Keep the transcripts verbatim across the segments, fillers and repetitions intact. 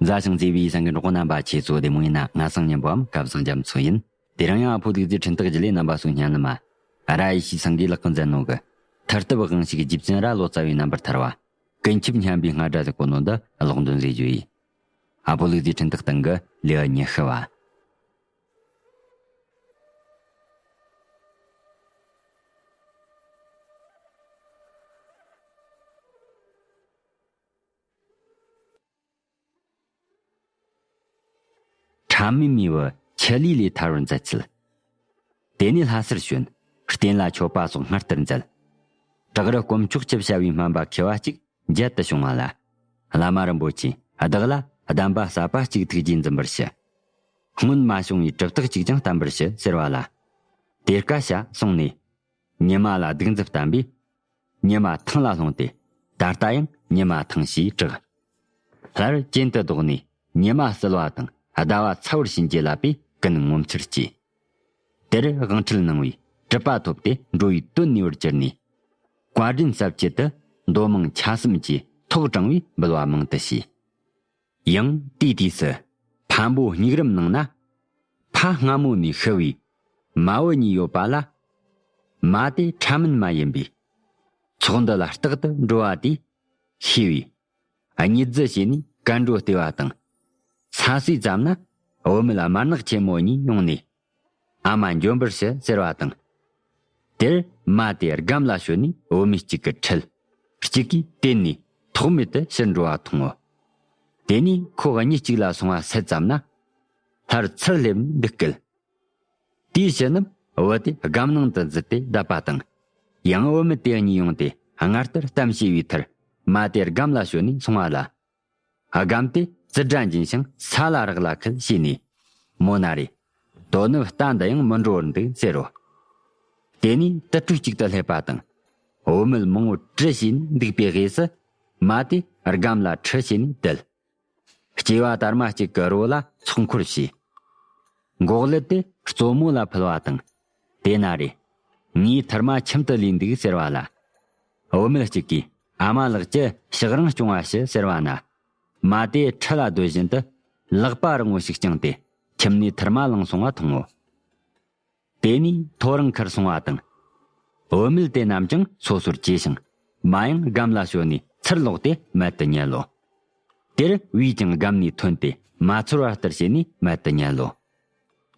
མཛའ་ཞིང་བརྩེ་བའི་སེམས་ཀྱི་གྲོགས་པོ་རྣམ་པ། ཁྱེད་ཚོ་བདེ་མོ་ཡིན་ན། ང་སངས་ཉམས་པོའམ་སྐལ་བཟང་རྒྱ་མཚོ་ཡིན། དེ་རིང་ཡང་ཨ་ཕོ་ལུག་རྫིའི་འཕྲིན་སྟེགས་བརྒྱུད་ལས་རྣམ་པ་ཚོའི་སྙན་ལམ། ར་ཡེ་ཤེས་སེང་གེས་ལག་གི་མཛད་ནོ་གི་ཐར་ཐབས་དབང་ཕྱུག་རྗེ་བཙུན་ར་ལོ་ཙཱ་བའི་རྣམ་པར་ཐར་བ། ཀུན་ཁྱབ་སྙན་པའི་རྔ་སྒྲ་ཟེར་གོ་ནོ་འདི་ཀློག་འདོན་མཛད་རྒྱུ་ཡིན། ཨ་ཕོ་ལུག་རྫིའི་འཕྲིན་སྟེགས་སྟེང་གི་ལེའུ་ཉི་ཤུ་བ། ཕྲ་མེན་མའི་བུ་ཁྱི་ལུས་ལས་ཐར་བར་མཛད་ཚུལ། དེ་ནས་ལྷ་སར་བྱོན། རྟེན་ལ་མཆོད་པ་སོགས་སྔར་ལྟར་མཛད། བྲག་རི་དཀོན་མཆོག་ཅེས་བྱ་བའི་སྨན་པ་མཁས་པ་གཅིག་མཇལ་དུ་བྱུང་བ་ལ། བླ་མ་རིན་པོ་ཆེས་བདག་ལ་གདམས་པ་ཟབ་པ་གཅིག་ཐུགས་རྗེས་འཛིན་པར་ཞུ། སྔོན་མ་བྱུང་བའི་གྲུབ་རྟགས་གཅིག་ཀྱང་བསྟན་པར་ཞུ་ཟེར་བ་ལ། དེ་སྐད་བྱ་གསུངས་ནས། ཉི་མ་ལ་གདུགས་འཛིན་བསྟན་པས། ཉི་མ་ཐང་ལ་ལྷུང་སྟེ། ད་ལྟ་ཡང་ཉི་མ་ཐང་ཞེས་གྲགས། སླར་གྱེན་དུ་ལྡོག་ནས། ཉི་མ་བསིལ་བ་དང་ཟླ་བ་ཚ་བར་བྱིན་གྱིས་བརླབས་པས་ཀུན་ངོ་མཚར་སྐྱེས། དེར་དབང་ཁྲིད་གནང་བས་གྲུབ་པ་ཐོབ་སྟེ་འགྲོ་བའི་དོན་ནུས་པར་གྱུར་ནས། བཀའ་དྲིན་ཟབ་ཆེད་དུ་མདོ་མང་ཆ་གསུམ་གྱི་ཐོག་དྲངས་པའི་འབུལ་བ་མང་དུ་བྱས། ཡང་དེའི་དུས་སུ་འཕན་པོ་སྙིགས་རིམ་ནང་ན། ཕ་སྔ་མོ་ནས་ཤི་བའི་མ་བུ་གཉིས་ཡོད་པ་ལ། མ་དེ་ཕྲ་མེན་མ་ཡིན་པས། ཚོགས་འདུ་ལ་རྟག་ཏུ་འགྲོ་བ་དེས་ཤེས་པས། གཉིད་རྫུ་བྱས་ནས་གར་འགྲོ་བལྟས་པ་དང་། ས་སྲོས་ཙམ་ན་བུད་མེད་དམར་ནག་ཆེན་མོ་གཉིས་ཡོང་ནས། ཨ་མ་འབྱོན་པར་ཞུ་ཟེར་བ་དང་། དེར་མ་དེ་སྒམ་ལ་ཞོན་ནས་བུད་མེད་གཅིག་གིས་ཁྲིད། གཅིག་གིས་དེད་ནས་ཐོགས་མེད་དུ་ཕྱིར་འགྲོ་བ་མཐོང་ངོ་། དེ་ནས་ཁོ་གཉིད་གཅིག་ལ་སོང་བ་སད་ཙམ་ན། སླར་ཚུར་སླེབས་ནས་འདུག་སྐད། དེའི་ཕྱི་ནུབ་བུ་དེ་སྒམ་ནང་དུ་འཛུལ་ཏེ་བསྡད་པ་དང་། ཡང་བུད་མེད་དེ་གཉིས་ཡོང་སྟེ་སྔར་ལྟར་གཏམ་བྱས་པའི་མཐར། མ་དེ་སྒམ་ལ་ཞོན་ནས་སོང་བ་ལ། སྒམ་དེ་ཙི་སྒྲ་འབྱིན་ཞིང་ས་ལ་རག་ལ་ཁད་བྱས་ནས། མོ་ན་རེ། དོ་ནུབ་རྟ་འདི་ཡང་མི་འགྲོ་བར་འདུག་ཟེར་རོ། དེ་ནས་དུར་ཁྲོད་ཅིག་ཏུ་སླེབས་པ་དང་། བུད་མེད་མང་བོ་གྲི་བྱས་ནས་འདུག་པའི་དབུས་སུ། མ་དེ་སྒམ་ལ་ཁྲི་བྱས་ནས་བསྡད། སྐྱེས་པ་དར་མ་གཅིག་གི་རོ་ལ་ཚོགས་འཁོར་བྱས། འགོག་ཀླད་དེ་གཙོ་མོ་ལ་ཕུལ་བ་དང་། དེ་ན་རེ། ངའི་ཐུར་མ་ཁྱིམ་དུ་ལུས་འདུག་ཟེར་བ་ལ། བུད་མེད་གཅིག་གིས་ཨ་མ་ལགས་ཀྱིས་ཕྱག་རིང་སྐྱོང་བ་ཞུ་ཟེར་བ་ན། མ་དེ་ཁྲི་ལ་སྡོད་བཞིན་དུ་ལག་པ་རིང་བོ་ཞིག་བརྐྱངས་ཏེ་ཁྱིམ་ནས་ཐུར་མ་བླངས་སོང་བ་མཐོང་ངོ་། དེ་ནས་ཐོ་རངས་ཁར་སོང་བ་དང་། བུད་མེད་དེ་རྣམས་ཀྱང་སོ་སོར་གྱེས་ཤིང་། མ་ཡང་སྒམ་ལ་ཞོན་ནས་ཚུར་ལོག་སྟེ་མལ་དུ་ཉལ་ལོ། དེར་བུས་ཀྱང་སྒམ་ནས་ཐོན་ཏེ་མ་ཚོར་བ་ལྟར་བྱས་ནས་མལ་དུ་ཉལ་ལོ།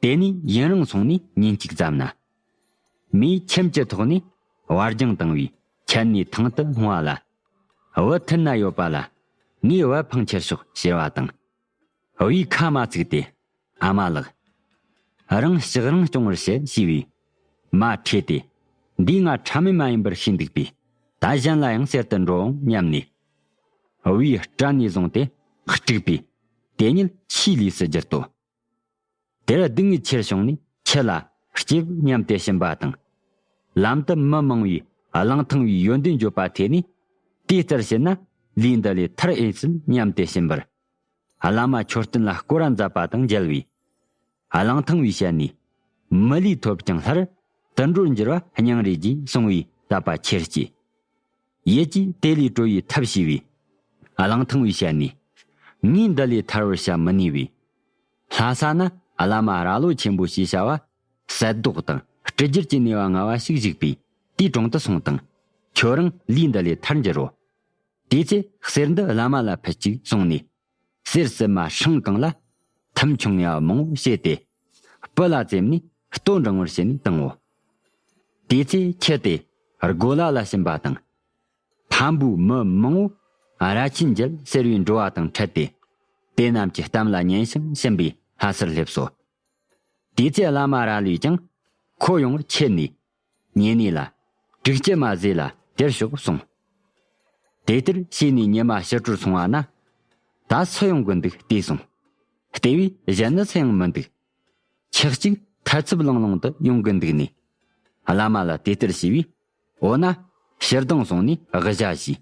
དེ་ནས་ཡུན་རིང་སོང་ནས་ཉིན་གཅིག་ཙམ་ན། མོས་ཁྱིམ་གྱི་ཐོག་ནས་བར་རྒྱང་བཏང་བས་ཁྱེར་ནས་ཐང་དུ་ལྷུང་བ་ལ། བུ་མཐུན་ན་ཡོད་པ་ལ། ངའི་བུ་འཕངས་ཁྱེར་ཤོག་ཟེར་བ་དང་། བུས་ཁ་མ་ཚུགས་ཏེ། ཨ་མ་ལགས། རང་ཕྱག་རིང་སྐྱོང་བར་ཞུ་ཞེས་པས། མ་ཁྲེལ་ཏེ། འདིས་ང་ཕྲ་མེན་མ་ཡིན་པར་ཤེས་འདུག་པས། ད་གཞན་ལ་ཡང་ཟེར་དུ་འགྲོ་འོང་སྙམ་ནས། བུས་སྐྲ་ནས་བཟུང་སྟེ་དཀྲུགས་པས། དེ་ཉིད་ཆུའི་ལུས་སུ་གྱུར་ཏོ། དེར་སྡུག་བསྔལ་ཆེར་བྱུང་ནས་ཁྱི་ལ་སྐྱེས་སྙམ་སྟེ་ཕྱིན་པ་དང་། ལམ་དུ་མི་མང་བས་གླང་ཐང་བའི་ཡོན་ཏན་བརྗོད་པ་ཐོས་ནས། དེ་ལྟར་བྱས་ན་ལུས་འདི་ལས་ཐར་ཨེ་སྲིད་སྙམ་སྟེ་ཕྱིན་པར། བླ་མ་མཆོད་རྟེན་ལ་བསྐོར་བ་མཛད་པ་དང་མཇལ་བས། གླང་ཐང་བའི་ཞལ་ནས། མི་ལུས་ཐོབ་ཀྱང་སླར་དུད་འགྲོར་འགྱུར་བ་སྙིང་རེ་རྗེ་གསུང་བས་དད་པ་ཆེར་སྐྱེས། ཡིད་ཀྱིས་དེ་ལས་གྲོལ་བའི་ཐབས་ཤེས་པས། གླང་ཐང་བའི་ཞལ་ནས། ངས་འདི་ལས་ཐར་བར་བྱ་མི་ནུས་པས། ལྷ་ས་ན་བླ་མ་རྭ་ལོ་ཆེན་པོ་ཞེས་བྱ་བ། གསལ་མདོག་དང་སྤྲི་རྒྱལ་གྱི་ནུས་པ་མངའ་བ་ཞིག་བཞུགས་པས། དེའི་དྲུང་དུ་སོང་དང་། ཁྱོད་རང་ལུས་འདི་ལས་ཐར་འགྱུར་རོ། དེ་ཚེ་གསེར་འདི་བླ་མ་ལ་ཕུལ་ཅིག་གསུངས་ནས། གསེར་བསིལ་མ་སྲང་གང་ལ་ཐུམ་ཆུང་ཡང་མང་བོ་བྱས་ཏེ། སྤུ་ལ་བཙེམས་ནས་ལྟོ་འགྲང་བར་བྱས་ནས་བཏང་ངོ་། དེ་ཚེ་ཁྱི་དེ་སྒོ་ལ་ལ་ཕྱིན་པ་དང་། འཕན་པོའི་མི་མང་བོ་རྭ་ཆེན་མཇལ་ཟེར་བའི་འགྲོ་བ་དང་འཕྲད་དེ། དེ་རྣམས་ཀྱི་གཏམ་ལ་ཉན་ཞིང་ཕྱིན་པས་ལྷ་སར་སླེབས་སོ། དེ་ཚེ་བླ་མ་རྭ་ལོས་ཀྱང་ཁོ་ཡོང་བར་ཁྱེར་ནས། ཉེ་གནས་ལ། དྲུག་སྐྱེས་མ་ཟས་ལ་དེར་ཞོག་གསུངས། དེ་ལྟར་བྱས་ནས་ཉི་མ་ཕྱི་དྲོར་སོང་བ་ན། ད་སུ་ཡོང་གི་འདུག་ལྟས་སོང་། བལྟས་པས་གཞན་ནི་སུ་ཡང་མི་འདུག་ཁྱི་གཅིག་ཐལ་འཚུབ་ལང་ལང་དུ་ཡོང་གི་འདུག་ནས། བླ་མ་ལ་དེ་ལྟར་ཞུས་པས། འོ་ན། ཕྱིར་ལྡང་སོང་ནས་དབུ་ཞྭ་བཞེས།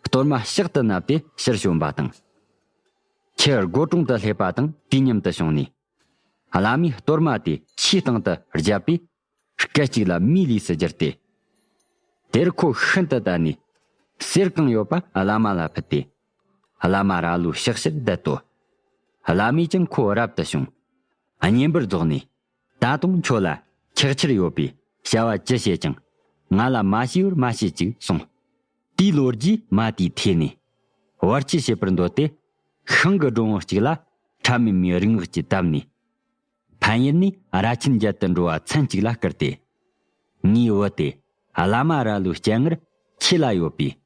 གཏོར་མ་ཕྱག་ཏུ་བསྣམས་ཏེ་ཕྱིར་བྱོན་པ་དང་། ཁྱི་སྒོ་དྲུང་དུ་སླེབས་པ་དང་དུས་མཉམ་དུ་བྱུང་ནས། བླ་མས་གཏོར་མ་དེ་ཆུའི་སྟེང་དུ་བརྒྱབ་པས། སྐད་ཅིག་ལ་མིའི་ལུས་སུ་གྱུར་ཏེ། དེར་ཁོ་ཤིན་ཏུ་དད་ནས། གསེར་གང་ཡོད་པ་བླ་མ་ལ་ཕུལ་ཏེ། བླ་མ་རྭ་ལོའི་ཕྱག་ཕྱིར་བསྡད་དོ། ། བླ་མས་ཀྱང་ཁོ་རབ་ཏུ་བྱུང་། བསྙེན་པར་རྫོགས་ནས། ད་དུང་ཁྱོད་ལ་ཁྱད་ཆར་ཡོད་པའི་བྱ་བ་ཅི་བྱེད་ཀྱང་ང་ལ་མ་ཞུས་པར་མ་བྱེད་ཅིག་གསུངས། དེའི་ལོ་རྒྱུས་མ་དེའི་ཐད་ནས་བར་ཆད་བྱེད་པར་འདོད་དེ། ཤིང་གི་སྒྲོམ་བུ་གཅིག་ལ་ཕྲ་མེན་མའི་རིག་སྔགས་ཀྱིས་བཏབ་ནས། ཕན་ཡུལ་ནས་ར་ཆེན་མཇལ་དུ་འགྲོ་བ་མཚན་གཅིག་ལ་བསྐུར་ཏེ། ངའི་བུ་དེ་བླ་མ་ར་ལོའི་སྤྱན་སྔར་ཁྱེད་ལ་ཡོད་པས།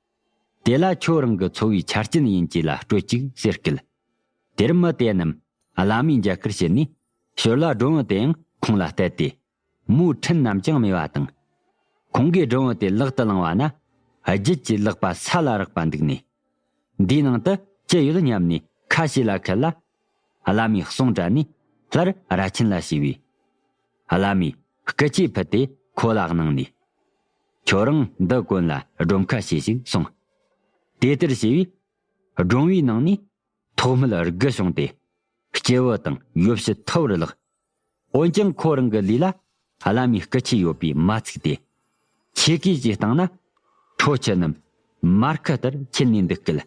དེ་ལ་ཁྱོད་རང་གི་འཚོ་བའི་ཆ་རྐྱེན་ཡིན་གྱི་ལ་སྤྲོད་ཅིག་ཟེར་སྐད། དེར་མི་དེ་རྣམས་བླ་མའི་མཇལ་ཁར་ཕྱིན་ནས་ཞོར་ལ་སྒྲོམ་བུ་དེའང་ཁོང་ལ་གཏད་དེ། མོའི་འཕྲིན་རྣམས་ཀྱང་སྨྲས་པ་དང་། ཁོང་གིས་སྒྲོམ་བུ་དེ་ལག་ཏུ་བླངས་པ་ན་རྒྱུད་ཀྱི་ལག་པ་ས་ལ་རེག་པ་འདུག་ནས། འདིའི་ནང་དུ་ཅི་ཡོད་སྙམ་ནས་ཁ་ཕྱེ་ལ་ཁད་ལ། བླ་མའི་གསུང་དྲན་ནས་སླར་ར་ཆེན་ལ་ཞུས་པས། བླ་མས་སྐུ་ཆས་ཕུད་དེ་ཁོ་ལ་གནང་ནས། ཁྱོད་རང་འདི་གོན་ལ་སྒྲོམ་ཁ་ཕྱེ་ཞིག་གསུངས། དེ་ལྟར་བྱས་པས། སྒྲོམ་བུའི་ནང་ནས་ཐོག་མེད་དགུ་བྱུང་སྟེ། སྐྱེ་བོ་དང་ཡོ་བྱད་ཐོབ་པར་ལགས། འོན་ཀྱང་ཁོ་རང་གི་ལུས་ལ་བླ་མའི་སྐུ་ཆས་ཡོད་པས་མ་ཚིག་སྟེ། ཆས་གོས་ཀྱིས་བཏང་ན་ཁྲོ་ཆུ་རྣམས་མར་ཁུ་ལྟར་འཁྱིལ་ནས་འདུག་སྐད།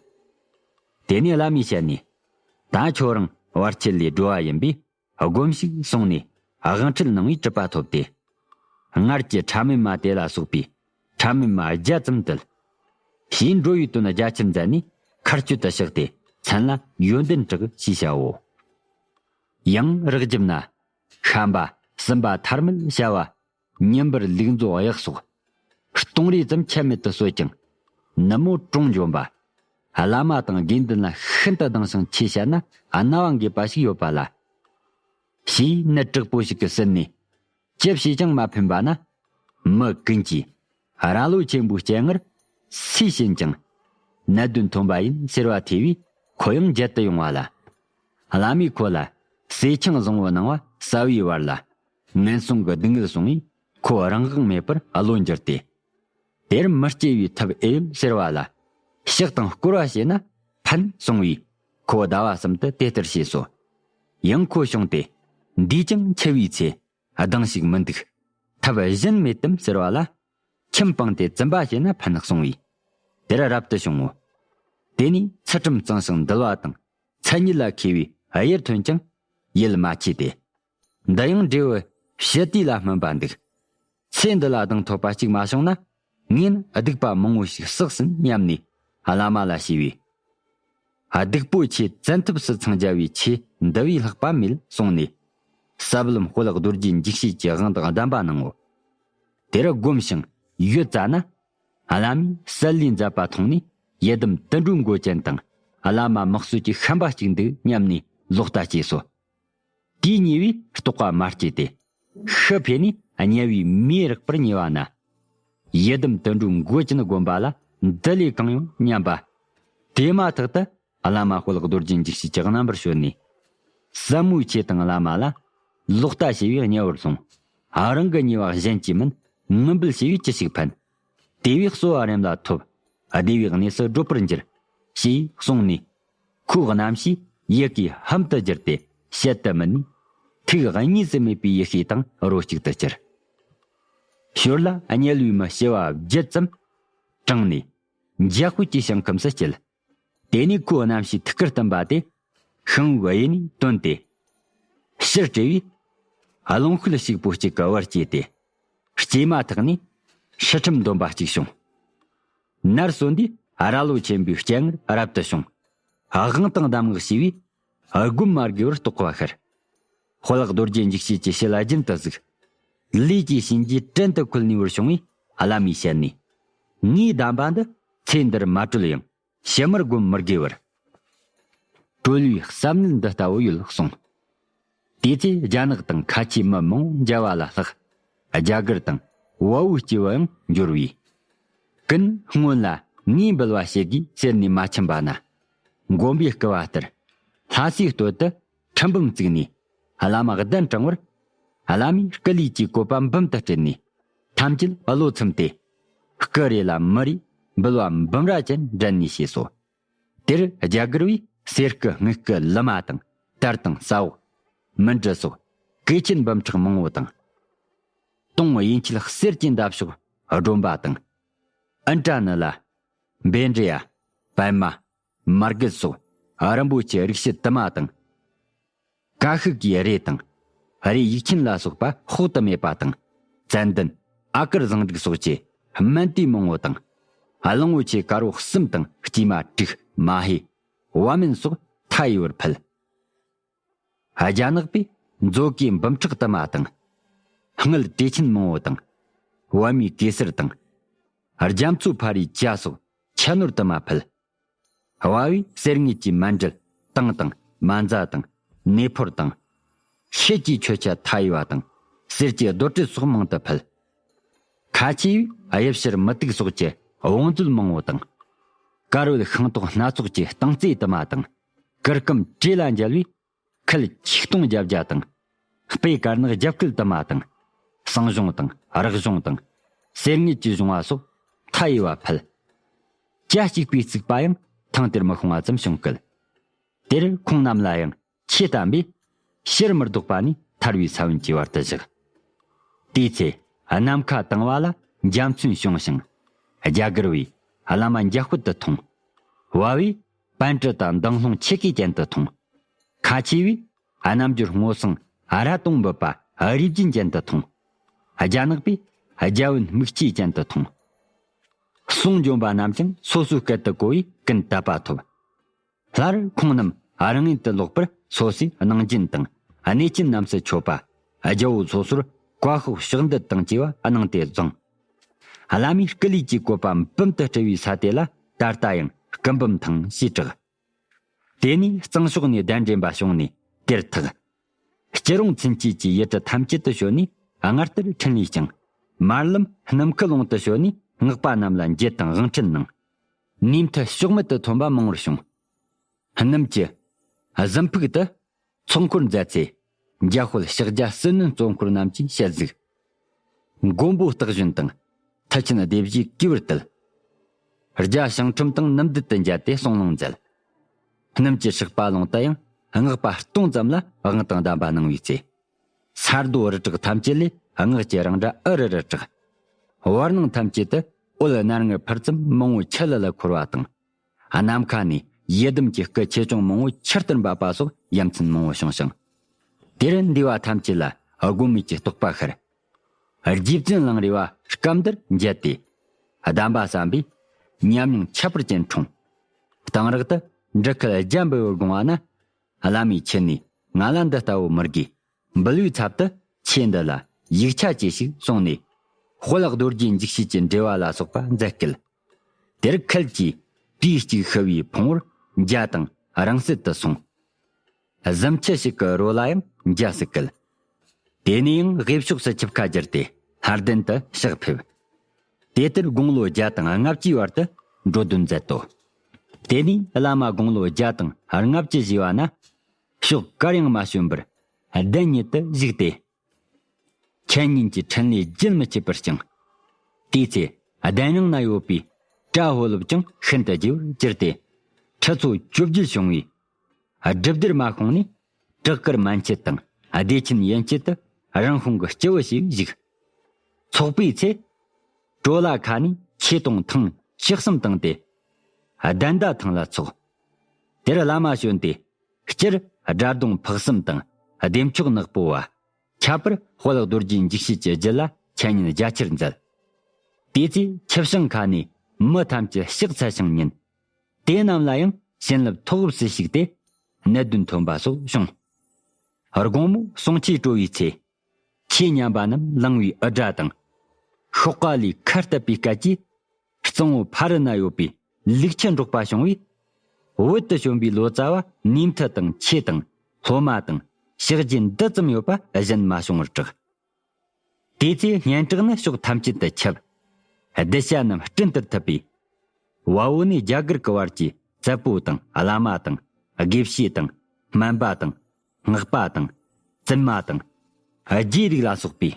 དེ་ནས་བླ་མའི་ཞལ་ནས། ད་ཁྱོད་རང་བར་ཆད་ལས་སྒྲོལ་བ་ཡིན་པས་སྒོམས་ཤིག་གསུངས་ནས་དབང་ཁྲིད་གནང་བའི་གྲུབ་པ་ཐོབ་སྟེ། སྔར་གྱི་ཕྲ་མེན་མ་དེ་ལ་སོགས་པའི་ཕྲ་མེན་མ་བརྒྱ་ཙམ་བཏུལ། ཞེས་འགྲོ་བའི་དོན་རྒྱ་ཆེར་མཛད་ནས་མཁའ་སྤྱོད་དུ་གཤེགས་ཏེ་མཚན་ལ་ཡོན་ཏན་གྲགས་ཞེས་བྱའོ། ཡང་རགས་རྒྱབ་ན། བཤན་པ་སྲིན་པ་ཐར་མེད་བྱ་བ། ཉིན་པར་ལུག་མཛོ་གཡག་སོགས། སྟོང་རེ་ཙམ་ཆད་མེད་དུ་གསོད་ཅིང་། ནུབ་མོ་གྲོང་འཇོམས་པ། བླ་མ་དང་དགེ་འདུན་ལ་ཤིན་ཏུ་སྡང་ཞིང་ཆེ་བཤད་ན་རྣ་བ་འགེབས་པ་ཞིག་ཡོད་པ་ལ། ཞེས་ནད་དྲག་པོ་ཞིག་གིས་ཟིན་ནས། ཅི་བྱས་ཀྱང་མ་ཕན་པ་ན། མི་ཀུན་གྱིས་ར་ལོ་ཆེན་པོའི་སྤྱན་སྔར་སུས་ཕྱིན་ཀྱང་ནད་གདོན་ཐོན་པ་ཡིན་ཟེར་བ་ཐོས་པས་ཁོ་ཡང་མཇལ་དུ་ཡོང་བ་ལ། བླ་མས་ཁོ་ལ་ཟས་ཆང་བཟང་བོ་གནང་བ་ཟ་བའི་བར་ལ་ངན་སོང་གི་སྡུག་བསྔལ་སོང་བས་ཁོ་རང་དབང་མེད་པར་བློ་འགྱུར་ཏེ། དེར་མི་སྐྱེ་བའི་ཐབས་ཨེ་ཡོད་ཟེར་བ་ལ། ཕྱག་དང་བསྐོར་བ་བྱས་ན་ཕན་གསུང་བས་ཁོ་ཟླ་བ་གསུམ་དུ་དེ་ལྟར་བྱས་སོ། ཡང་ཁོ་བྱུང་སྟེ། འདིས་ཀྱང་འཆི་བའི་ཚེ། སྡང་ཞིག་མི་འདུག་ཐབས་གཞན་མེད་དམ་ཟེར་བ་ལ། ཁྱིམ་སྤངས་ཏེ་བཙུན་པ་བྱས་ན་ཕན་གསུང་བས། དེར་རབ་ཏུ་བྱུང་ངོ་། དེ་ནས་ཚུལ་ཁྲིམས་གཙང་ཞིང་འདུལ་བ་དང་མཚན་ཉིད་ལ་མཁས་པའི་དབྱེར་མཐོན་ཅིང་ཡིད་མ་ཆེས་ཏེ། འདི་ཡང་འབྲས་བུ་ཕྱི་དུས་ལ་སྨིན་པ་འདུག་ཚེ་འདི་ལ་སྡང་ཐོབ་པ་གཅིག་མ་བྱུང་ན། ངས་ནི་སྡིག་པ་མང་བོ་ཞིག་བསགས་ཟིན་སྙམ་ནས་བླ་མ་ལ་ཞུས་པས། སྡིག་པོ་ཆེ་བཙན་ཐབས་སུ་འཚང་རྒྱ་བའི་ཆོས་འདི་བས་ལྷག་པ་མེད་གསུངས་ནས། ཟབ་ལམ་དཔལ་རྡོ་རྗེ་འཇིགས་བྱེད་ཀྱི་དབང་དང་གདམས་པ་གནང་ངོ་། དེར་བསྒོམ་ཞིང་ཡུད་ཙ་ན། བླ་མས་གསལ་ལེ་མཛད་པ་མཐོང་ནས་ཡི་དམ་དུད་འགྲོའི་མགོ་ཅན་དང་བླ་མ་དམག་ཟོར་གྱི་ཤན་པ་གཅིག་འདུག་སྙམ་ནས་ལོག་ལྟ་སྐྱེས་སོ། དེས་ཉེ་བས་རྟོགས་པ་མ་སྐྱེས་ཏེ། ཤི་འཕོས་ནས་དམྱལ་བའི་མེས་རེག་པར་ཉེ་བ་ན། ཡི་དམ་དུད་འགྲོའི་མགོ་ཅན་བསྒོམ་པ་ལ་འདི་ལས་གང་ཡང་སྙམ་པ། དེ་མ་ཐག་ཏུ་བླ་མ་དཔལ་རྡོ་རྗེ་འཇིགས་བྱེད་ཀྱི་རྣམ་པར་བྱོན་ནས། ཟབ་མོའི་ཆོས་དང་བླ་མ་ལ་ལོག་ལྟ་བྱས་པས་དམྱལ་བར་ལྷུང་། རང་གི་ཉེས་པ་གཞན་གྱིས་མིན། ངུ་འབོད་བྱས་པས་ཅི་ཞིག་ཕན། དེ་བས་གསོལ་བ་རིམ་ལ་ཐོབ། བདེ་བའི་གནས་སུ་བགྲོད་པར་འགྱུར། ཞེས་གསུངས་ནས། ཁོའི་རྣམ་ཤེས་ཡི་གེ་ཧམ་དུ་གྱུར་ཏེ་བཤད་དུ་མི་ནུས། ཐུགས་གཉིས་སུ་མེད་པའི་ཡེ་ཤེས་དང་རོ་གཅིག་ཏུ་གྱུར། ཞོར་ལ་དམྱལ་བའི་མི་བྱེ་བ་བརྒྱད་ཙམ་དྲངས་ནས་འཇམ་དཔལ་གྱི་ཞིང་ཁམས་སུ་སྐྱེལ། དེ་ནས་ཁོའི་རྣམ་ཤེས་ཐུགས་ཀར་བསྟིམ་པ་དེ་ཤིང་བུ་གཡས་ནས་བཏོན་ཏེ། ཕྱིར་བྲོས་པས། རླུང་ཤུལ་ཞིག་པོ་གཅིག་གི་བར་སྐྱེས་ཏེ། སྐྱེས་མ་ཐག་ནས་ཕྱི་ཁྲིམས་འདོན་པ་གཅིག་བྱུང་། ནར་སོན་དུས་ར་ལོ་ཆེན་པོའི་སྤྱན་སྔར་རབ་ཏུ་བྱུང་། དབང་དང་གདམས་ངག་ཞུས་པས་སྒོམ་མ་དགོས་པར་རྟོགས་པ་ཤར། དཔལ་རྡོ་རྗེ་འཇིགས་བྱེད་ཀྱི་ཞལ་རྒྱུན་དུ་གཟིགས། ལས་ཀྱི་བྱིན་གྱིས་བྲན་དུ་ཁོལ་ནུས་པར་བྱུང་བས་བླ་མའི་ཞལ་ནས། ངའི་གདམས་པ་འདི་ཚེ་འདིར་མ་གྲོལ་ཡང་ཕྱི་མར་སྒོམ་མི་དགོས་པར། གྲོལ་བའི་བསམ་ནུས་འདི་ལྟ་བུ་ཡོད་གསུངས། དེ་ཚེ་རྒྱ་ནག་དང་ཁ་ཆེའི་མི་མང་མཇལ་བ་ལ་ལྷག་རྒྱ་གར་དང་བལ་པོའི་སྐྱེས་བུ་ཡང་འབྱོར་བས། ཀུན་སྔོན་ལ་ངས་འབུལ་བ་བྱེད་དགོས་ཟེར་ནས་མ་ཕྱིན་པ་ན། མགོན་པོས་བསྐུལ་བ་ལྟར་ལྷ་སའི་སྟོད་དུ་ཁྲི་འབུམ་བརྩིགས་ནས་བླ་མ་གདན་དྲངས་པར། བླ་མས་སྐུ་ལུས་ཀྱི་བཀོད་པ་འབུམ་དུ་སྤྲད་ནས་ཐམས་ཅད་བློ་ཚིམས་ཏེ། སྐུ་རེ་ལ་མི་རེས་འབུལ་བ་འབུམ་ར་ཅན་འདྲེན་ནས་བྱས་སོ། དེར་རྒྱ་གར་བས་གསེར་སྐུ་དངུལ་སྐུ་ལི་མ་དང་དར་དང་ས་འོག་མཎྜལ་སོགས་གོས་ཆེན་འབུམ་ཕྲག་མང་བོ་དང་། དུང་གཡས་འཁྱིལ་གསེར་གྱི་འདབ་གཤོག་སྒྲོམ་པ་དང་། ཨིནྡྲ་ནཱི་ལ། བཻ་ཌཱི་ཡ། པདྨ། མར་གད་སོགས་རིན་པོ་ཆེ་རིགས་བཞི་དུ་མ་དང་། ཀ་ཤུ་གུའི་རས་དང་། རས་ཡིག་ཆེན་ལ་སོགས་པ་དཔག་ཏུ་མེད་པ་དང་། ཙན་དན། ཨ་ཀར་བཟང་དྲུག་སོགས་ཀྱི་སྨན་དེབ་མང་བོ་དང་། གླང་པོ་ཆེ་དཀར་པོ་གསུམ་དང་སྐྱེས་མ་དྲུག་མ་ཧེ། བ་མེན་སོགས་མཐའ་ཡས་པར་ཕུལ། རྒྱ་ནག་པས་མཛོ་གུའི་འབུམ་ཕྲག་དུ་མ་དང་། མངལ་བྲེ་ཆེན་མང་བོ་དང་། བ་མའི་གེ་སར་དང་། རྒྱ་མཚོ་ཕ་རིའི་བྱ་སོགས་ཁྱད་ནོར་དུ་མ་ཕུལ། བ་བས་གསེར་དངུལ་གྱི་མཎྜལ་དང་དང་མ་འཛའ་དང་ནས་ཕོར་དང་། ཤེལ་གྱི་མཆོད་ཆ་མཐའ་ཡས་པ་དང་གསེར་གྱི་རྡོར་དྲིལ་སོགས་མང་དུ་ཕུལ། ཁ་ཆེ་བས་གཡུ་བྱུར་མུ་ཏིག་སོགས་ཀྱི་བང་མཛོད་མང་བོ་དང་། དཀར་འོད་ཤིང་ཏོག་སྣ་ཚོགས་ཀྱི་རྟིང་རྩེ་དུ་མ་དང་། གུར་གུམ་བྲེ་ལ་འཇལ་བའི་ཁལ་ཆིག་སྟོང་བརྒྱད་བརྒྱ་དང་། སྤོས་དཀར་ནག་རྒྱབ་སྐུད་དུ་མ་དང་། ཟངས་གཞོང་དང་རག་གཞོང་དང་། གསེར་དངུལ་གྱི་གཞོང་བ་སོགས་མཐའ་ཡས་པ་ཕུལ། བྱ་གཅིག་པའི་རྩིག་པ་ཡང་ཐེངས་དེར་མི་ཤོང་བ་ཙམ་བྱུང་སྐད། དེར་ཁོང་རྣམས་ལ་ཡང་ཆོས་དམ་པས་ཕྱིར་མི་ལྡོག་པ་ནས་ཐར་བའི་ས་བོན་གྱི་བར་དུ་བཞག། དེའི་ཚེ་ནམ་མཁའ་དྭངས་པ་ལ་འཇའ་ཚོན་བྱུང་ཞིང་། རྒྱ་གར་བས་བླ་མ་འཇའ་སྐུད་དུ་མཐོང་། བ་བས་པཎ་ཊི་དང་མདངས་ལྷུང་ཆེ་གེ་ཅན་དུ་མཐོང་། ཁ་ཆེ་བས་རྣམ་འགྱུར་སྔོ་སངས་རྭ་དུང་འབུད་པ་རིགས་རྒྱན་ཅན་དུ་མཐོང་། རྒྱ་ནག་པས་རྒྱ་བོན་མིག་སྐྱེས་ཅན་དུ་མཐོང་། གསུང་འབྱོན་པ་རྣམས་ཀྱང་སོ་སོའི་སྐད་དུ་གོ་བས་ཀུན་དད་པ་ཐོབ། སླར་ཁོང་རྣམས་རང་ངོས་དུ་ལོག་པར་སོ་སོའི་གནང་སྦྱིན་དང་གནས་ཆེན་རྣམས་སུ་མཆོད་པ། རྒྱལ་པོ་སོ་སོར་བཀའ་ཤོག་ཕྱག་མདུད་དང་བཅས་པ་གནང་སྟེ་བརྫངས། བླ་མའི་སྐུ་ལུས་ཀྱི་བཀོད་པ་འབུམ་དུ་སྤྲུལ་བའི་ས་དེ་ལ་ད་ལྟ་ཡང་སྐུ་འབུམ་ཐང་ཞེས་གྲགས། དེ་ནས་གཙང་ཕྱོགས་ནས་གདན་འདྲེན་པ་བྱུང་ནས་དེར་ཐུག། སྐྱི་རོང་ཚུན་ཆད་ཀྱི་ཡུལ་གྲུ་ཐམས་ཅད་དུ་བྱོན་ནས་སྔར་ལྟར་འཕྲིན་ལས་བསྐྱངས། མར་ལམ་སྣུམ་ཁུ་ལུང་དུ་བྱོན་ནས་སྔགས་པ་རྣམས་ལ་འགྱེད་དང་དབང་ཁྲིད་གནང་། ནུས་མཐུ་ཕྱོགས་མེད་དུ་ཐོན་པ་མང་བོར་བྱུང་། སྣུམ་གྱི་གཟིམ་ཕུག་ཏུ་ཚོགས་འཁོར་མཛད་ཚེ། འཇམ་དཔལ་ཕྱག་རྒྱ་བསིལ་ནོན་གཙོ་འཁོར་རྣམས་ཀྱིས་ཞལ་གཟིགས། མགོན་པོ་སྟག་བཞོན་དང་མཐུ་ཆེན་སྡེ་བཞིའི་གུས་པར་བཏུད། རྒྱ་ཞང་ཁྲོམ་དང་ནུབ་འདུལ་དུ་མཇལ་ཏེ་གསུང་ལུང་མཛད། སྣུམ་གྱི་སྲེག་པ་ལུང་དུ་ཡང་སྔགས་པ་སྟོང་ཙམ་ལ་དབང་དང་གདམས་པ་གནང་བའི་ཚེ། ས་རྡོ་རི་བྲག་ཐམས་ཅད་ལས་སྔགས་ཀྱི་རང་སྒྲ་ཨུ་རུ་རུ་གྲགས། བར་སྣང་ཐམས་ཅད་དུ་འོད་སྣར་ངར་འཕུར་ཙམ་མང་བོ་ཆུ་ལ་ལ་འཁོར་བ་དང་། ནམ་མཁའ་ནས་ཡི་དམ་གྱི་སྐུ་ཆེ་ཆུང་མང་བོ་ཆར་ལྟར་འབབ་པ་སོགས་ཡ་མཚན་མང་བོ་བྱུང་ཞིང་། དེར་འདུས་པ་ཐམས་ཅད་ལ་སྒོམ་མེད་ཀྱི་རྟོགས་པ་ཤར། རྗེ་བཙུན་གླང་རི་བ་སྐབས་འདིར་མཇལ་ཏེ། གདམས་པ་བསམ་པས་ཉམས་མྱོང་ཁྱད་པར་ཅན་འཁྲུངས། གཏང་རག་ཏུ་འབྲུ་ཁལ་བརྒྱ་འབུལ་བར་དགོངས་པ་ན། བླ་མའི་ཁྱེད་ནས་ང་ལ་འདི་ལྟ་བུ་མི་དགོས། འབུལ་བའི་ཚབ་ཏུ་ཆོས་འདི་ལ་ཡིག་ཆ་ཅི་ཞིག་གསུངས་ནས། དཔལ་རྡོ་རྗེ་འཇིགས་བྱེད་ཀྱི་འགྲེལ་པ་ལ་སོགས་པ་མཛད་སྐད། དེར་ཁལ་གྱིས་དུས་གཅིག་ཤི་བའི་ཕུང་པོར་འཇའ་དང་རིང་བསྲེལ་དུ་སོང་། གཟིམ་ཆུ་ཞིག་གི་རོ་ལ་ཡང་འཇའ་སྲིད་སྐད། དེ་ནས་ཡང་དབུས་ཕྱོགས་སུ་ཆིབས་ཁ་བསྒྱུར་ཏེ་ལྷ་ལྡན་དུ་ཕྱག་ཕེབས། དེ་ལྟར་དགུང་ལོ་བརྒྱ་དང་ལྔ་བཅུའི་བར་དུ་འགྲོ་དོན་མཛད་དོ། དེ་ནས་བླ་མ་དགུང་ལོ་བརྒྱ་དང་ལྔ་བཅུ་བཞེས་པ་ན། ཕྱོགས་གར་ཡང་མ་བྱོན་པར་གདན་ཉིད་དུ་བཞུགས་ཏེ། འཆད་ཉན་གྱི་འཕྲིན་ལས་རྒྱུན་མི་ཆད་པར་བསྐྱངས། དེའི་ཚེ་གདན་རྙིང་ན་ཡོད་པའི་བྲག་ཧོ་ལོབ་ཀྱང་ཤིན་ཏུ་རྒྱས་པར་གྱུར་ཏེ། ཁྲི་ཚོ་བཅོ་བརྒྱད་བྱུང་བས། སྒྲུབ་སྡེར་མ་ཤོང་ནས་བྲག་དཀར་མན་ཆད་དང་བདེ་ཆེན་ཡན་ཆད་དུ་རང་ཤོང་གི་སྐྱེ་བོ་ཞིག་བཞུགས། ཚོགས་པའི་ཚེ། གྲོ་ལ་ཁ་ནས་ཆོས་དུང་ཐུང་ཕྱེད་གསུམ་བཏང་སྟེ། གདན་ཟླ་ཐང་ལ་འཚོགས། དེར་བླ་མ་བྱོན་ཏེ། སྤྱིར་སྒྲ་གདོང་འཕགས་གསུམ་དང་བདེ་མཆོག་ནག་པོ་བ། ཁྱད་པར་དཔལ་རྡོ་རྗེ་འཇིགས་བྱེད་ཀྱི་རྒྱུད་ལ་འཆད་ཉན་རྒྱ་ཆེར་མཛད། དེ་ཚེ་ཆུ་བྱང་ཁ་ནས་མི་ཐམས་ཅད་ཕྱག་འཚལ་ཞིང་ཉན། དེ་རྣམས་ལ་ཡང་བྱིན་རླབས་ཐོག་བབས་སུ་ཞུགས་ཏེ། ནད་གདོན་ཐོན་པ་སོགས་བྱུང་། དགོང་མོ་གསུང་ཆོས་སྤྲོ་བའི་ཚེ། ཆོས་ཉན་པ་རྣམས་ལང་བའི་འུར་སྒྲ་དང་། ཤོག་ཁ་ལས་ཁ་བཏབ་པའི་སྐད་ཀྱིས། གཙང་བོ་ཕ་རི་ན་ཡོད་པའི་ལུག་ཁྱུ་འབྲོག་པ་བྱུང་བས། བོད་དུ་བྱོན་པའི་ལོ་ཙཱ་བ་ནུས་མཐུ་དང་ཆོས་དང་སློབ་མ་དང་ཕྱག་རྗེས་འདི་ཙམ་ཡོད་པ་གཞན་མ་བྱུང་བར་གྲགས། དེ་ཚེ་སྙན་གྲགས་ནི་ཕྱོགས་ཐམས་ཅད་དུ་ཁྱབ། གདུལ་བྱ་རྣམས་སྤྲིན་ལྟར་ཐིབས་པས། དཔའ་བོ་ནས་རྒྱ་གར་གྱི་བར་གྱི་བཙད་པོ་དང་བླ་མ་དང་དགེ་བཤེས་དང་སྨན་པ་དང་སྔགས་པ་དང་བཙུན་མ་དང་རྗེ་རིགས་ལ་སོགས་པའི་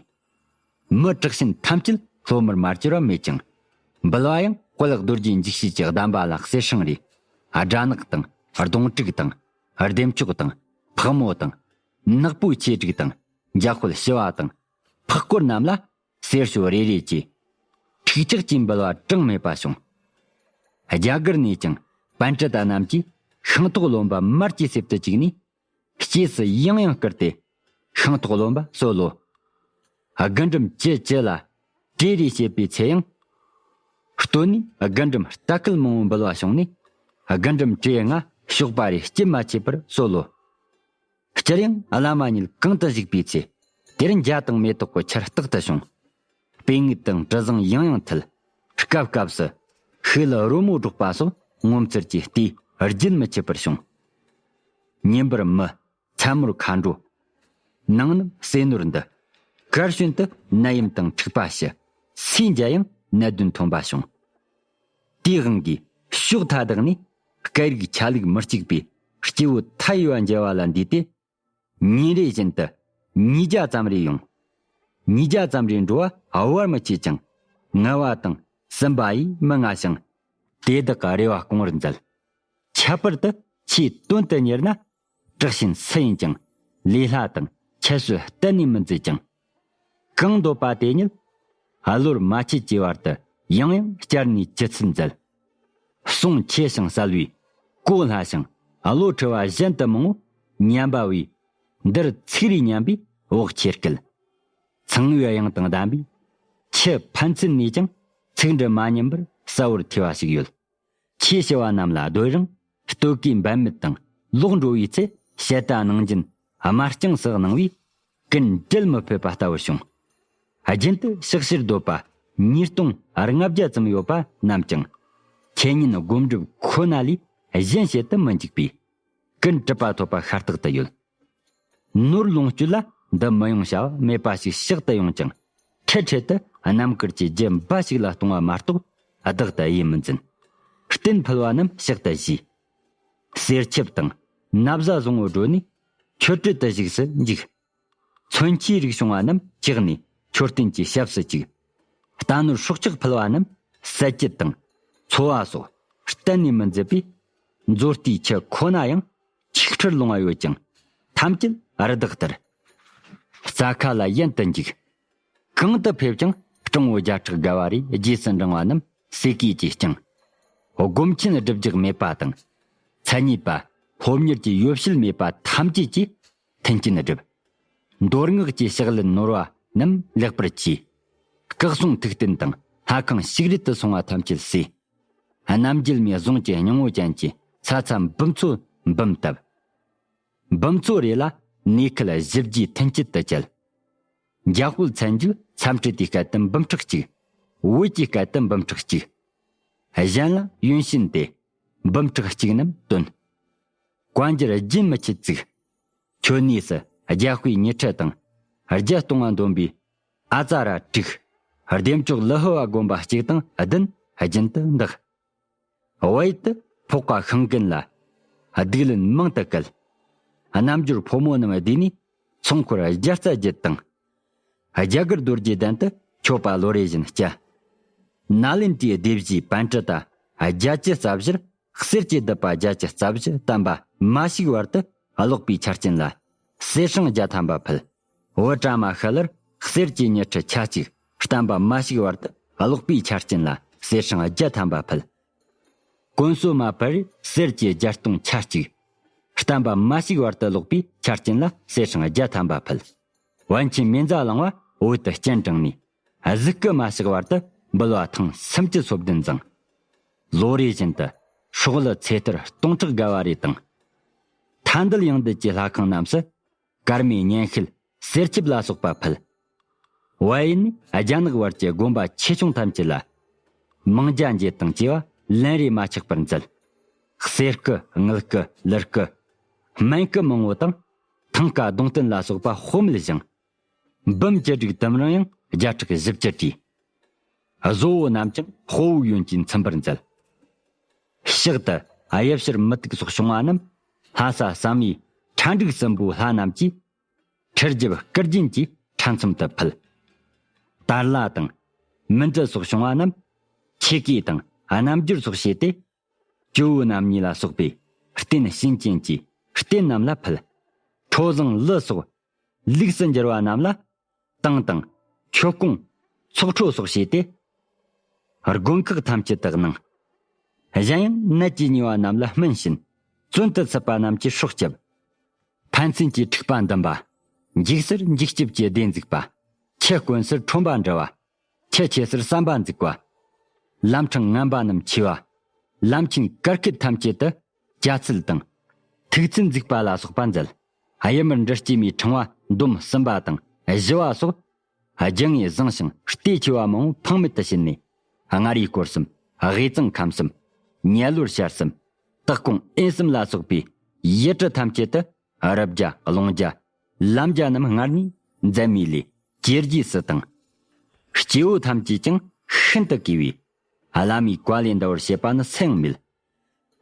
མི་དྲག་ཞན་ཐམས་ཅད་སློབ་མར་མ་གྱུར་བ་མེད་ཅིང་། འབུལ་བ་ཡང་དཔལ་རྡོ་རྗེ་འཇིགས་བྱེད་ཀྱི་གདམས་པ་ལ་གསེར་ཧྲེང་རེ། སྦྲ་ནག་དང་གདོང་དྲུག་དང་བདེ་མཆོག་དང་ཕག་མོ་དང་ནག་པོའི་ཆོས་དྲུག་དང་འཇམ་དཔལ་ཞི་བ་དང་འཕགས་སྐོར་རྣམས་ལ། གསེར་ཞོ་རེ་རེ་བཅས། ཁྲིག་ཆག་ཅིང་འབུལ་བ་གྲངས་མེད་པ་བྱུང་། རྒྱ་གར་ནས་ཀྱང་པཎྜི་ཏ་རྣམས་ཀྱིས་ཤིང་ཐོག་རློན་པ་མར་གྱི་གསེབ་ཏུ་བཅུག་ནས། སྐྱེས་སུ་ཡང་ཡང་བསྐུར་ཏེ། ཤིང་ཐོག་རློན་པ་གསོལ་ལོ། རྒུན་འབྲུམ་ཅི་ཅི་ལ་བྲེ་རེ་བྱེད་པའི་ཚེ་ཡང་། སྟོད་ནས་རྒུན་འབྲུམ་རྟ་སྐད་མང་པོ་འབུལ་བ་བྱུང་ནས། རྒུན་འབྲུམ་བྲེ་ལྔ་གཤོག་པ་རེ་སྐྱེད་མ་བྱེད་པར་གསོལ་ལོ། སྤྱིར་ཡང་བླ་མ་ཉིད་གང་དུ་བཞུགས་པའི་ཚེ། དེར་འཇའ་དང་མེ་ཏོག་གི་ཆར་རྟག་ཏུ་བྱུང་། སྤོས་ངད་དང་དྲི་བཟང་ཡང་ཡང་འཐུལ། སྐབས་སྐབས་སུ་ཤུག་ལ་རོལ་མོ་སྒྲོག་པ་སོགས་ངོ་མཚར་གྱི་ལྟས་རྒྱུན་མི་ཆད་པར་བྱུང་། ཉིན་པར་མི། མཚན་མོར་མཁའ་འགྲོ། ནངས་ནམ་ཟས་ནོར་འདི། གར་བྱོན་དུ་ནད་ཡམས་དང་འཁྲུག་པ་ཞི། སུས་འཇལ་ཡང་ནད་གདོན་ཐོན་པ་བྱུང་། དེའི་དབང་གིས་ཕྱོགས་མཐའ་དག་ནས་སྐད་རིགས་ཆ་ལུགས་མི་གཅིག་པའི་སྐྱེ་བོ་མཐའ་ཡས་པ་མཇལ་བ་ལ་འདུས་ཏེ། ཉིན་རེ་བཞིན་དུ་ཉིས་བརྒྱ་ཙམ་རེ་ཡོང་། ཉིས་བརྒྱ་ཙམ་རེ་འགྲོ་བ་བར་མི་ཆད་ཅིང་ངལ་བ་དང་སུན་པ་ཡིས་མི་ང་ཞིང་། དེ་དག་གི་རེ་བ་སྐོང་བར་མཛད། ཁྱད་པར་དུ་ཆེས་དོན་དུ་གཉེར་ན། དྲག་ཞན་སུ་ཡིན་ཀྱང་ལས་སླ་དང་ཁྱད་གསོད་གཏན་ནས་མི་མཛད་ཅིང་། གང་འདོད་པ་དེ་ཉིད་བློར་མ་ཆུད་ཀྱི་བར་དུ་ཡང་ཡང་བསྐྱར་ནས་ཅི་ཚུལ་མཛད། གསུང་ཆེ་ཞིང་གསལ་བས་གོ་སླ་ཞིང་བློ་འཁྲི་བ་གཞན་དུ་མང་བོ་ཉན་པ་བས། འདིར་ཚིག་རེ་ཉན་པས་བོགས་ཆེར་སྐྱེད། ཚངས་པའི་དབྱངས་དང་ལྡན་པས། ཆུ་ཕན་ཚུན་ནས་ཀྱང་ཚིག་འབྲུ་མ་ཉན་པར་གསལ་བོར་ཐོས་པ་ཞིག་ཡོད། ཆོས་ཞུ་བ་རྣམས་ལ་སྡོད་རིང་སྟོད་གོས་འབད་མེད་དང་ལོག་འགྲོ་བའི་ཚེ། ཞལ་ཏ་ནང་སྦྱིན་དམར་རྐྱང་སུ་གནང་བས་ཀུན་འབྲལ་མི་ཕོད་པ་ལྟ་བུར་བྱུང་། རྒྱུན་དུ་ཕྱག་ཕྱིར་སྡོད་པ་ཉིས་སྟོང་ལྔ་བརྒྱ་ཙམ་ཡོད་པ་རྣམས་ཀྱང་ཁྱེད་ཉིད་སྒོམ་སྒྲུབ་ཁོ་ན་ལས་གཞན་བྱེད་དུ་མི་འཇུག་པས། ཀུན་གྲུབ་པ་ཐོབ་པ་ཤ་སྟག་ཏུ་ཡོད། ནོར་ལོངས་སྤྱོད་ལ་འདི་མི་ཡོང་བྱ་བ་མེད་པ་ཞིག་ཕྱག་ཏུ་ཡོང་ཀྱང་། འཕྲལ་འཕྲལ་དུ་རྣམ་དཀར་གྱི་རྒྱུ་འབའ་ཞིག་ལ་གཏོང་བ་མ་གཏོགས་བདག་ཏུ་དབྱེ་མི་འཛིན། རྟེན་ཕུལ་བ་རྣམས་ཕྱག་ཏུ་བཞེས། གསེར་ཆིབས་དང་ན་བཟའ་བཟང་བོ་སྒྲོན་ནས་མཆོད་ཁྲི་དུ་བཞུགས་སུ་འཇུག། མཚོན་ཆའི་རིགས་བྱུང་བ་རྣམས་བཀྱགས་ནས་མཆོད་རྟེན་གྱི་ཞབས་སུ་བཅུག། རྟ་ནོར་སྲོག་ཆགས་ཕུལ་བ་རྣམས་ཟས་བཅུད་དང་འཚོ་བ་སོགས་གཏན་ནས་མི་མཛད་པས། མཛོ་རྟའི་ཆུ་ཁོ་ན་ཡང་ཆིག་ཁྲིར་ལོང་བ་ཡོད་ཀྱང་ཐམས་ཅད་རི་དྭགས་ལྟར། རྩྭ་ཁ་ལ་ཡན་དུ་འཇུག། གང་དུ་ཕེབས་ཀྱང་སྤྲང་བོ་བརྒྱ་ཕྲག་བརྒལ་བ་རེ་རྗེས་སུ་འབྲང་བ་རྣམས་ཟས་གོས་ཀྱིས་བསྐྱངས། སྒོམ་ཆེན་སྒྲུབ་རྒྱགས་མེད་པ་དང་། མཚན་ཉིད་པ་སློབ་གཉེར་གྱི་ཡོ་བྱད་མེད་པ་ཐམས་ཅད་ཀྱིས་མཐུན་རྐྱེན་བསྒྲུབས། མདོ་སྔགས་ཀྱི་ཕྱག་ལེན་ནོར་བ་རྣམས་ལེགས་པར་བཅོས། སྐུ་གསུང་ཐུགས་རྟེན་དང་ལྷ་ཁང་ཞིག་རལ་དུ་སོང་བ་ཐམས་ཅད་ཟས། རྣམ་རྒྱལ་མའི་གཟུངས་ཀྱི་སྙིང་བོ་ཅན་གྱི་ཚ་ཚ་འབུམ་ཚོ་འབུམ་བཏབ། འབུམ་ཚོ་རེ་ལ་ནས་ཁུལ་བཞི་བརྒྱའི་མཐུན་རྐྱེན་དུ་བཅད། འཇམ་དཔལ་མཚན་བརྗོད་མཚམས་སྤྲུལ་དེའི་སྐད་དུ་འབུམ་ཕྲག་གཅིག། བོད་ཀྱི་སྐད་དུ་འབུམ་ཕྲག་གཅིག། གཞན་ལ་ཡོན་ཤིན་ཏེ། འབུམ་ཕྲག་གཅིག་རྣམས་བཏོན། བཀའ་འགྱུར་རྒྱུན་མི་ཆད་བཙུགས། མཆོད་གནས་སུ་རྒྱལ་དཔེ་ཉི་ཁྲི་དང་། བརྒྱད་སྟོང་བ་འདོན་པའི་ཨ་ཙ་ར་དྲུག། བདེ་མཆོག་ལི་ཧུ་བ་དགོན་པ་གཅིག་དང་བདུན་རྒྱུན་དུ་འདེགས། བལ་ཡུལ་དུ་ཕོག་པ་ཤིང་ཀུན་ལ། སྡིག་ལན་མང་དུ་བསྐུལ། རྣལ་འབྱོར་ཕོ་མོ་རྣམས་བསྡུས་ནས་ཚོང་འཁོར་བརྒྱ་རྩ་བརྒྱད་དང་། རྒྱ་གར་རྡོ་རྗེ་གདན་དུ་མཆོད་པ་ལོ་རེ་བཞིན་བསྐྱལ། ནཱ་ལེནྡྲའི་སྡེ་བཞིའི་པཎྜི་ཏ་བརྒྱད་ཅུ་རྩ་བཞིར་གསེར་གྱི་སྡུད་པ་བརྒྱད་ཅུ་རྩ་བཞི་བསྟན་པ་མ་ཞིག་བར་དུ་ཀློག་པའི་ཆ་རྐྱེན་ལ་གསེར་སྲང་བརྒྱ་ཐམ་པ་ཕུལ། བི་ཀྲ་མ་ཤཱི་ལར་གསེར་གྱི་ཉི་ཁྲི་ཆ་གཅིག་བསྟན་པ་མ་ཞིག་བར་དུ་ཀློག་པའི་ཆ་རྐྱེན་ལ་གསེར་སྲང་བརྒྱ་ཐམ་པ་ཕུལ། ཀུན་སློང་མ་པར་གསེར་གྱི་བརྒྱ་སྟོང་ཆ་གཅིག་བསྟན་པ་མ་ཞིག་བར་དུ་ཀློག་པའི་ཆ་རྐྱེན་ལ་གསེར་སྲང་བརྒྱ་ཐམ་པ་ཕུལ། པཎ་ཆེན་མེ་མཛའ་གླིང་བ་བོད་དུ་སྤྱན་དྲངས་ནས། གཟུགས་སྐུ་མ་གཤེགས་བར་དུ་འབུལ་བ་ཐེངས་སུམ་ཅུ་སོ་བདུན་བརྫངས། ལོ་རེ་བཞིན་དུ་སྲོག་བླུ་ཚེ་ཐར་སྟོང་ཕྲག་བརྒལ་བ་རེ་དང་། མཐའ་འདུལ་ཡང་འདུལ་གྱི་ལྷ་ཁང་རྣམས་སུ་དཀར་མེ་སྙན་ཤལ་གསེར་ཆིབས་ལ་སོགས་པ་ཕུལ། བལ་ཡུལ་ནས་རྒྱ་ནག་བར་གྱི་དགོན་པ་ཆེ་ཆུང་ཐམས་ཅད་ལ་མང་ཇ་འགྱེད་དང་བཅས་པ་ལན་རེ་མ་ཆག་པར་མཛད། གསེར་སྐུ་དངུལ་སྐུ་ལི་སྐུ། སྨན་སྐུ་མང་བོ་དང་ཐང་ཀ་གདུང་རྟེན་ལ་སོགས་པ་དཔག་མེད་བཞེངས། འབུམ་བཅུ་དྲུག་དུམ་རིང་ཡང་བརྒྱ་ཕྲག་བཞི་བཅུ་བྲིས། བཟོ་བོ་རྣམས་ཀྱང་དཔའ་བོའི་ཡོན་གྱིས་མཚན་པར་མཛད། ཕྱག་ཏུ་གཡུ་བྱུར་མུ་ཏིག་སོགས་བྱུང་བ་རྣམས་ལྷ་ས་བསམ་ཡས་ཁྲ་འབྲུག་སྲིན་པོའི་ལྷ་རྣམས་ཀྱིས་ཁྲི་རྒྱབ་སྐུ་རྒྱན་གྱི་ཕྲ་མཚམས་དུ་ཕུལ། དར་ལ་དང་མཎྜལ་སོགས་བྱུང་བ་རྣམས་ཆས་གོས་དང་རྣམ་འགྱུར་སོགས་བྱས་ཏེ། ཇོ་བོ་རྣམ་གཉིས་ལ་སོགས་པའི་རྟེན་བྱིན་ཅན་གྱི་རྟེན་རྣམས་ལ་ཕུལ། ཁྲོ་ཟངས་ལི་སོགས་ལུགས་སུ་འགྱུར་བ་རྣམས་ལ་ཏིང་དང་མཆོད་ཀོང་ཚོགས་ཁྲོ་སོགས་བྱས་ཏེ། དགོན་ཁག་ཐམས་ཅད་དུ་གནང་། གཞན་ཡང་ནད་ཀྱིས་ཉེ་བ་རྣམས་ལ་སྨན་བྱིན། བཙོན་དུ་ཚུད་པ་རྣམས་ཀྱི་སྲོག་བསྐྱབས། ཕན་ཚུན་གྱི་འཁྲུག་པ་འདུམ་པ། འཇིགས་སར་འཇིགས་སྐྱིབས་ཀྱི་སྡེ་འཛུགས་པ། ཁྱི་དཀོན་སར་ཁྲོན་པ་འབྲི་བ། ཁྱི་ཆེ་སར་ཟམ་པ་འཛུགས་པ། ལམ་འཕྲང་ངན་པ་རྣམས་ཕྱེ་བ། ལམ་ཆེན་གར་སྐད་ཐམས་ཅད་དུ་རྒྱ་ཚིལ་དང་། ཐུག་ཚིལ་འཛུགས་པ་ལ་སོགས་པ་མཛད། གཡུ་དམར་འབྲུ་སྐྱེས་མའི་ཕྲེང་བ་འདོམ་གསུམ་པ་དང་བཞི་བ་སོགས། རྒྱུ་དངོས་བཟང་ཞིང་ལྟོས་ཆེ་བ་མང་པོ་ཕངས་མེད་དུ་བྱིན་ནས། མངའ་རིས་སྐོར་གསུམ། དབུས་གཙང་ཁམས་གསུམ། ཉལ་ལོར་ཤར་གསུམ། སྟག་གོང་ཨེན་གསུམ་ལ་སོགས་པའི་ཡུལ་གྲུ་ཐམས་ཅད་དུ་རི་རྒྱ་ཀླུང་རྒྱ་ལམ་རྒྱ་རྣམས་སྔར་ནས་མཛད་མི་ལས་ཇེ་རྒྱས་སུ་བཏང་། སྐྱེ་བོ་ཐམས་ཅད་ཀྱང་ཤིན་ཏུ་གུས་པས། བླ་མའི་བཀའ་ལས་འདའ་བར་བྱེད་པ་ནི་སུ་ཡང་མེད།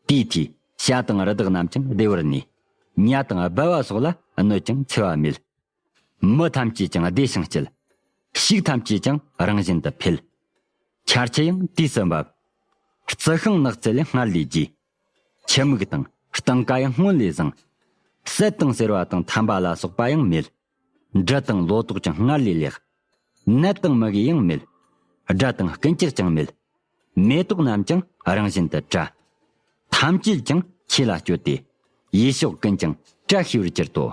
དེའི་མཐུས་བྱ་དང་རི་དྭགས་རྣམས་ཀྱང་བདེ་བར་གནས། ཉ་དང་སྦལ་བ་སོགས་ལ་གནོད་ཀྱང་འཚེ་བ་མེད། མི་ཐམས་ཅད་ཀྱང་བདེ་ཞིང་སྐྱིད། ཕྱུགས་ཐམས་ཅད་ཀྱང་རང་བཞིན་དུ་འཕེལ། ཆར་ཆུ་ཡང་དུས་སུ་འབབ། རྩི་ཤིང་ནགས་ཚལ་ལས་སྔར་ལས་རྒྱས། ཆུ་མིག་དང་སྟོང་ཀ་ཡང་སྔོན་ལས་བཟང་། གསེར་དང་སེར་བ་དང་ཐམ་པ་ལ་སོགས་པ་ཡང་མེད། འབྲུ་དང་ལོ་ཏོག་ཀྱང་སྔར་ལས་ལེགས། ནད་དང་མུ་གེ་ཡང་མེད། དགྲ་དང་རྐུན་ཇག་ཀྱང་མེད། མེ་ཏོག་རྣམས་ཀྱང་རང་བཞིན་དུ་བཀྲ། ཐམས་ཅད་ཀྱང་ཆོས་ལ་སྤྱོད་དེ། ཡུལ་ཕྱོགས་ཀུན་ཀྱང་བཀྲ་ཤིས་པར་གྱུར་ཏོ།